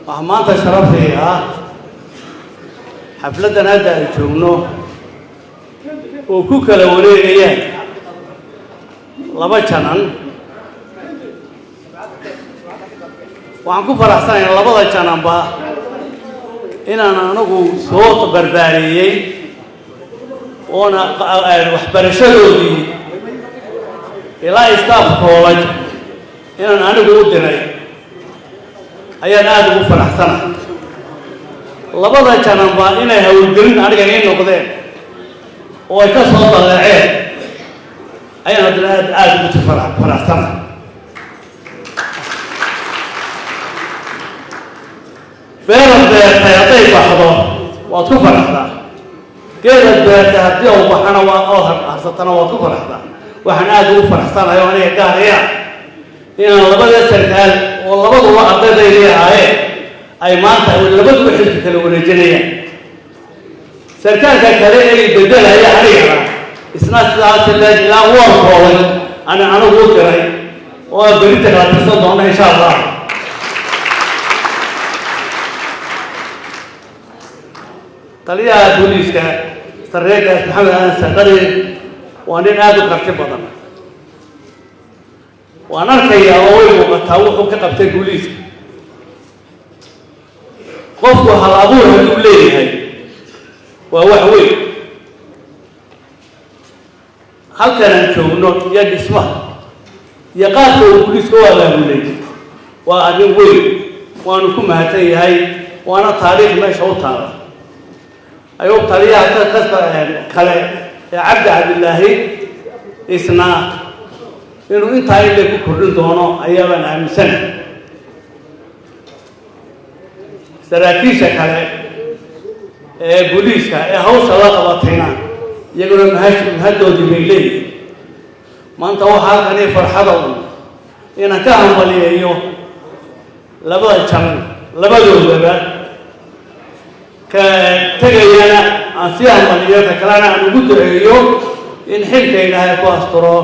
Waxaa maanta sharafii ah xafladdan hadda ay joogno oo ku kala wareegayaan laba janan. Waxaan ku faraxsanayaa labada jananba inaan anigu soo barbaariyey, oona waxbarashadoodii ilaa staff college inaan anigu u diray ayaan aada ugu faraxsanahay. Labada jananba inay hawlgelin aniga ii noqdeen oo ay ka soo daleeceen ayaan haddana aada ugu faraxsanahay. Beerad beertay hadday baxdo waad ku faraxdaa, geedad beertay haddii uu baxana waa oo harsatana waad ku faraxdaa. Waxaan aada ugu faraxsanahay oo aniga gaaraya inaan labada sarkaal oo labaduba ardaydaydii ahaayeen ay maanta labaduba xilka kala wareejinayaan. Sarkaalka kale ee bedelaya anigana isna sidaas ilaa warkooday ani anigu u diray oo aan berinta kala tirsan doono, insha Allah. Taliyaha booliiska, sarreegaas Maxamed Aadan Saqari, waa nin aada u karti badan. Waan arkayaa oo way muuqataa wuxuu ka qabtay booliiska. Qofku hal abuur hadduu leeyahay waa wax weyn. Halkan aan joogno iyo dhismaha iyo qaabka uu booliiska u abaabulay waa arrin weyn, waanu ku mahadsan yahay, waana taariikh meesha u taala. Ayuu taliyaha ka kasta kale ee Cabdi Cabdillaahi isna inuu intaa ile ku kordhin doono ayaabaan aaminsanahay. Saraakiisha kale ee booliiska ee hawsha la qabatayna iyaguna mahaddoodii bay leeyihin. Maanta waxaa halkani farxada un inaan ka hambaliyeeyo labada janan labadoodaba, ka tegayana aan sii hambaliyo, ka kalena aan ugu duceeyo in xilka Ilaahay ku asturo.